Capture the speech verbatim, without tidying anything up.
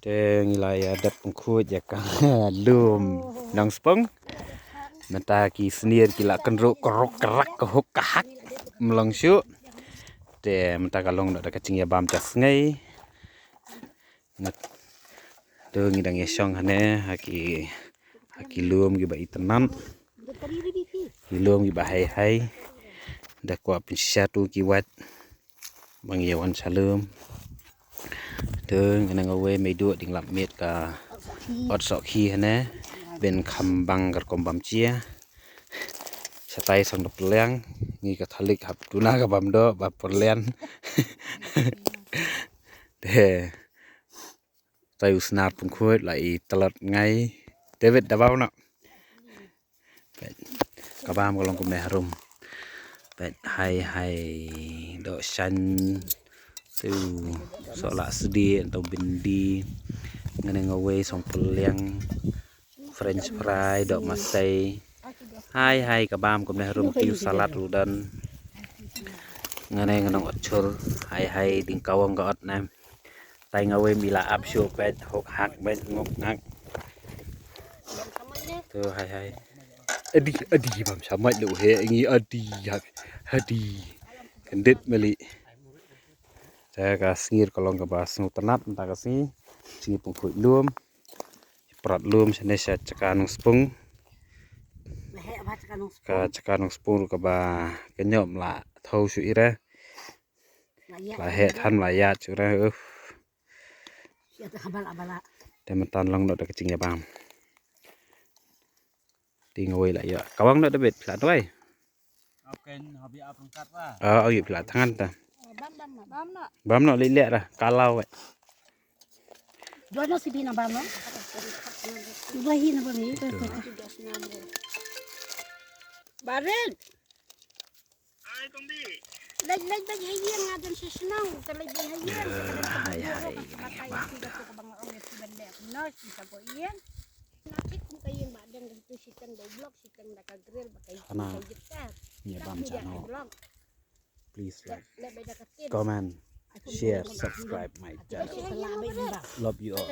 Te ngi la ïa dep pynkhuid ïa ka lum Nongspung. Mynta ki snier ki la kynruh ka ruk ka rak ka huk ka hak. Mlong shuh. Te mynta ka long noh da ka jingïabam ja sngi. Ngat. Te ngi dang ïa shong hangne ha ki, ha ki lum kiba itynnad. Ki lum kiba hai hai. Da kwah pynshisha tu ki wat. Ba ngi ïa wan sha lum. Te ngan ong awei mei duh ding lap miet ka ot soh khie hangne. Ban kham bang ka rukom bam jia. Shatai song da pylliang. Ngi Katholik hap duna ka bam doh ba pylliang. Te tai u Snar pynkhuid la i tlot ngai. David da bam noh. Peit. Ka bam ka long kumne harum. Peit hai hai. Doh shan. Tu. Soh la sdi tu bindi. Ngan ong awei song pylliang. French fry, doh masei. Hai hai ka bam kumne harum, tu salad ruh don. Ngan ong ngan ong ot chur. Hai hai ding kawang ka ot ne. Tai nga wei mi la ap shuh peit, huk hak peit, nguk ngak. Tu hai hai. Adi adi bam sha mait lu he ngi adi hak. Adi. Kyndit meli. Te ka snier ka long kaba sngewtynnat mynta ka sngi. Sngi pynkhuid lum. Prat lum shane sha jaka Nongspung. Ka jaka Nongspung ruh kaba kynjoh la thaw shu ira. La heh than la ïaid shu ira. Uf. Te mynta long noh da ka jingïabam. Ti nga wei la ïoh. Kawang noh David, phi la tuai. Ah, oi phi la thangan ta. Bam noh. Bam noh. Bam noh li leh ra, ka law wei. Dua noh si bina bam noh. Dua hi na bam ni. Barit. Lej lej bad ha ïing nga don shisnong, te lej bad ha ïing. Hai hai. Matai ti ka tu ka bang ong ti ban dek. No si sa ko ïing. Na kit kum ka ïing ba deng tu si teng do blok si teng da ka grill ba ka ïing. Ana. Ka ïing ta. Ni bam channel. Please like, comment, share, subscribe my channel. Love you all.